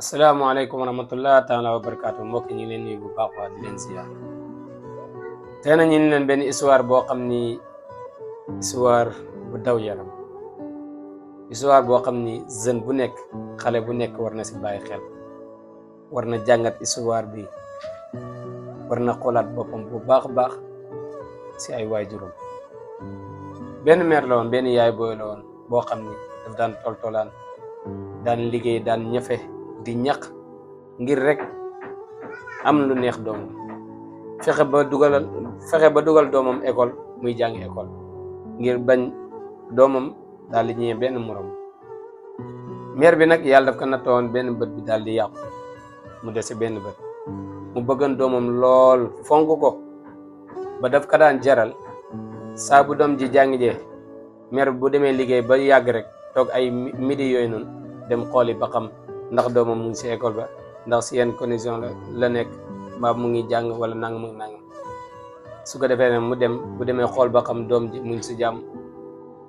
asalaamaaleykum wa rahmatullah taala wa barakaatu mbokk ñi leen nuyu bu baax waa di leen ziar tey na ñu leen benn histoire boo xam ni histoire bu daw yaram histoire boo xam ni jeune bu nekk xale bu nekk war na si bàyyi xel war na jàngat histoire bi war na xoolaat boppam bu baax a baax si ay waajuram benn mère la woon benn yaay booy la woon boo xam ni daf daan toltolaan daan liggéey daan ñafe di ñaq ngir rek am lu neex doomam fexe ba dugal doomam école muy jàngi école ngir bañ doomam daal di ñëwee benn morom mère bi nag yàlla daf ko nattoon benn bët bi daal di yàqu mu dese benn bët mu bëggoon doomam lool fonk ko ba daf ka daan jaral saa bu doom ji jàngi jee mère bu demee liggéey ba yàgg rek toog ay midi yooyu noonu dem xooli ba xam ndax doomam mu ngi si école ba ndax si yenn condition la nekk mbaa mu ngi jàng wala nangam ak nangam su ko defee ne mu dem bu demee xool ba xam doom ji mu ngi si jàmm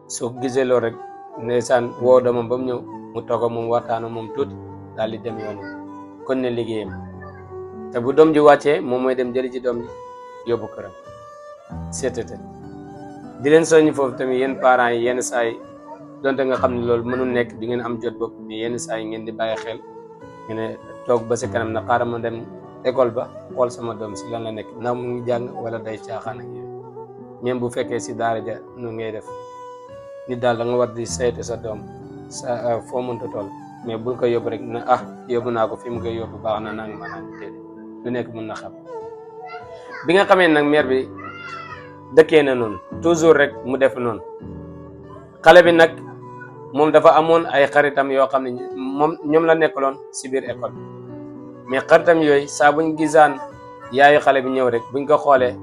soo gisee loolu rek ndeysaan woo doomam ba mu ñëw mu toog moom waxtaan moom tuuti daal di dem yoonu kon ne liggéeyam te bu doom ji wàccee moom mooy dem jëli ci doom ji yóbbu këram seetete di leen soññi foofu tamit yéen parents yi yenn saa yi donte nga xam ne loolu mënul nekk di ngeen am jot bopp mais yenn saa yi ngeen di bàyyi xel ngeen ne toog ba si kanam na xaaral ma dem école ba xool sama doom si lan la nekk ndax mu ngi jàng wala day caaxaan ak yooyu même bu fekkee si daara ja nu ngay def nit daal da nga war di saytu sa doom sa foo mënta toll mais bul ko yóbbu rek na yóbbu naa ko fi mu koy yóbbu baax na nanga ma naan déedéet lu nekk mën na xam bi nga xamee nag mère bi dëkkee na noonu toujours rek mu def noonu xale bi nag moom dafa amoon ay xaritam yoo xam ne ñoom la nekkaloon si biir école mais xaritam yooyu saa buñ gisaan yaayu xale bi ñëw rek buñ ko xoolee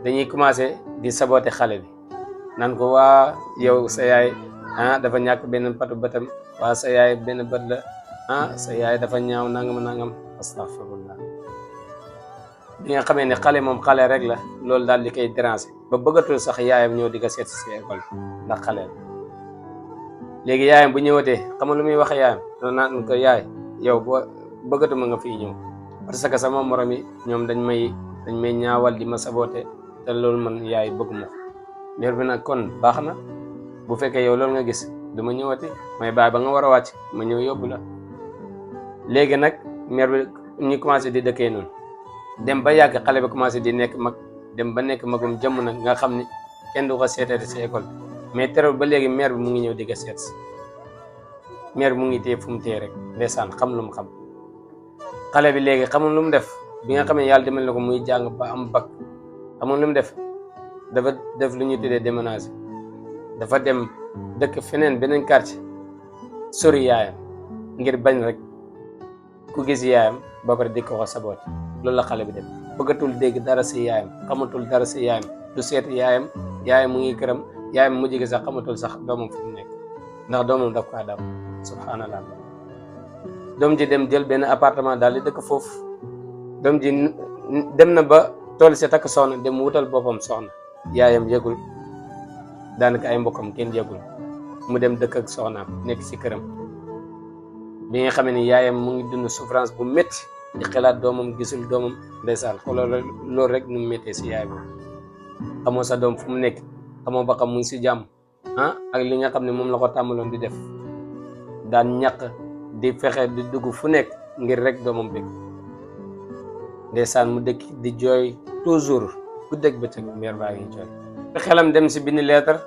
dañuy commencé di saboter xale bi nan ko waa yow sa yaay dafa ñàkk benn patu bëtam waa sa yaay benn bët la sa yaay dafa ñaaw nangam astaghfirullah bi nga xamee ne xale moom xale rek la loolu daal di koy déranger ba bëggatul sax yaayam ñëw di ko seet si école ndax xale la léegi yaayam bu ñëwatee xam nga lu muy wax yaayam noonu naan ko yaay yow boo bëggatuma nga fii ñëw parce que sama morom yi ñoom dañ may ñaawal di ma saboté te loolu man yaay bëgguma ko mère bi nag kon baax na bu fekkee yow loolu nga gis duma ñëwati may bàyyi ba nga war a wàcc ma ñëw yóbbu la léegi nag mère bi ñu commencé di dëkkee noonu dem ba yàgg xale bi commencé di nekk mag dem ba nekk magum jëmm nag nga xam ni kenn du ko seetati si école mais terewul ba léegi mère bi mu ngi ñëw di ko seet si mère bi mu ngi téye fu mu téye rek ndeysaan xam lu mu xam xale bi léegi xamul lu mu def bi nga xam ne yàlla demal na ko muy jàng ba am bac xamul lu mu def dafa def lu ñuy tuddee déménage dafa dem dëkk feneen beneen quartier sori yaayam ngir bañ rek ku gis yaayam ba pare di ko saboot loolu la xale bi def bëggatul dégg dara si yaayam xamatul dara si yaayam du seet yaayam mu ngi këram yaayam mujj gi sax xamatul sax doomam fu mu nekk ndax doomam daf ko daw subhanallah doom ji dem jël benn appartement daal di dëkk foofu doom ji dem na ba tool si takk soxna dem wutal boppam soxna yaayam yëgul daanaka ay mbokkam kenn yëgul mu dem dëkk ak soxnaam nekk si këram bi nga xamee ni yaayam mu ngi dund souffrance bu métti di xalaat doomam gisul doomam ndeysaan xoolal loolu rek nu mu méttee si yaay boobu xamoo sa doom fu mu nekk xamoo ba xam mu ngi si jàmm ak li nga xam ne moom la ko tàmmaloon di def daan ñàkk di fexe di dugg fu nekk ngir rek doomam bëgg ndeysaan mu dëkk di jooy toujours ku dégg bëccëg mère baa ngi jooy xelam dem si bind lettre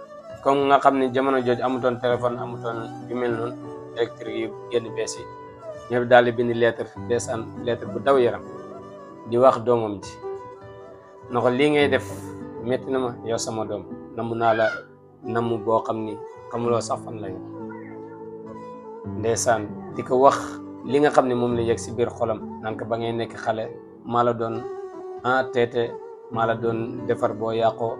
comme nga xam ne jamono jooju amutoon téléphone amutoon yu mel noonu électrique yu génn bees yi ñëpp daal di bind lettre ndeysaan lettre bu daw yaram di wax doomam ji na ko lii ngay def metti na ma yow sama doom namu naa la namu boo xam ni xamuloo sax fan la ndeysaan di ko wax li nga xam ne moom la yegg si biir xolam naan ko ba ngay nekk xale maa la doon teete maa la doon defar boo yàqoo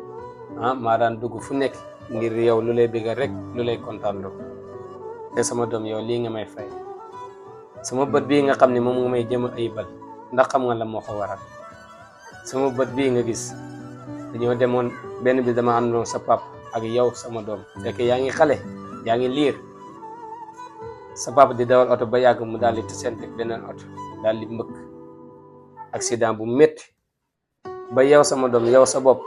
maa daan dugg fu nekk ngir yow lu lay bëgg rek lu lay kontaan loo te sama doom yow lii nga may fay sama bët bii nga xam ne moom nga may jëm ayibal ndax xam nga la moo ko waral sama bët bii nga gis dañoo demoon benn bi dama àndoon sa pap ak yow sama doom fekk yaa ngi xale yaa ngi liir sa papa di dawal oto ba yàgg mu daal di tasante beneen oto daal di mbëkk accident bu métti ba yow sama doom yow sa bopp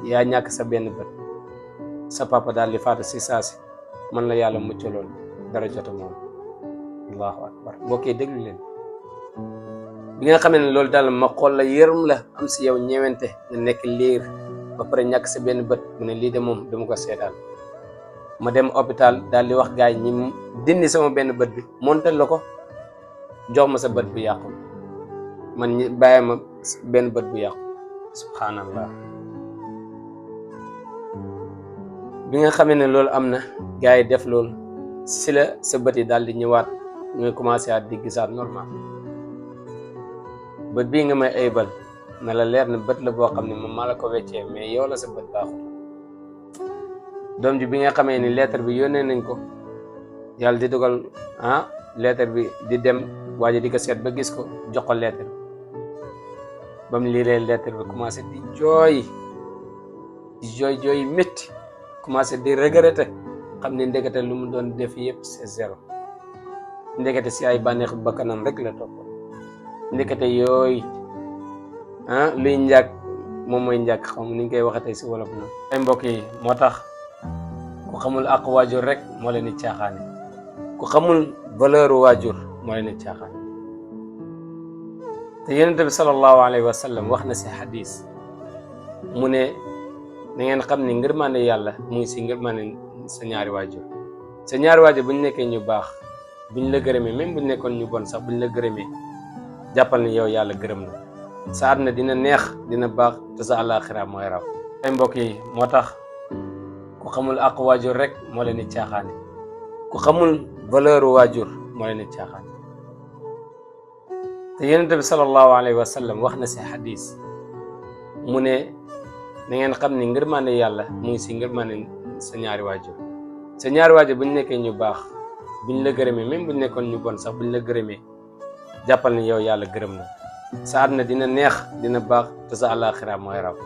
yaa ñàkk sa benn bët sa papa daal di faatu si saasi man la yàlla muccaloon dara jota moom. allahu akbar mbokk yi déglu leen bi nga xamee ne loolu daal ma xool la yërëm la am si yow ñewente nga nekk liir ba pare ñàkk sa benn bët mu ne lii de moom dama ko seetaan ma dem hôpital daal di wax gaay ñi dindi sama benn bët bi montel la ko jox ma sa bët bu yàqu man ñi bàyyi ma benn bët bu yàqu subhanallah. bi nga xamee ne loolu am na gaay yi def loolu si la sa bët yi daal di ñëwaat nga commencé at di gisaat normal bët bii nga may aybal na la leer na bët la boo xam ne moom maa la ko weccee mais yow la sa bët baaxul. doom ji bi nga xamee ni lettre bi yónnee nañ ko yàlla di dogal lettre bi di dem waa ji di ko seet ba gis ko jox ko lettre ba mu liiree lettre bi commencé di jooy métti commencé di regretter xam ne ndekete lu mu doon def yëpp c'est zéro ndekete si ay bànneexu bakkanam rek la topp ndekete yooyu luy njàkk moom mooy njàkk xam ni ñu koy waxatee si wolof na ay mbokk yi moo tax ku xamul ak waajur rek moo leen di caaxaane ku xamul valeur waajur moo leen di caaxaane te yonent bi sallallahu alayhi wa sallam wax na si xadis mu ne na ngeen xam ne ngërmaande yàlla mu ngi si ngërmaande sa ñaari waajur bu ñu nekkee ñu baax bu ñu la gërëmee même bu ñu nekkoon ñu bon sax bu ñu la gërëmee jàppal ne yow yàlla gërëm na sa àdduna dina neex dina baax te sa àllaaxira mooy raw. ay mbokk yi moo tax ku xamul ak waajur rek moo leen di caaxaane ku xamul valeur waajur moo leen di caaxaane te yonent bi sallallahu alayhi wa sallam wax na si xadis mu ne na ngeen xam ne ngërmaande yàlla mu ngi si ngërmaande sa ñaari waajur bu ñu nekkee ñu baax bu ñu la gërëmee même bu ñu nekkoon ñu bon sax bu ñu la gërëmee jàppal ne yow yàlla gërëm na sa àdduna dina neex dina baax te sa àllaaxira mooy raw.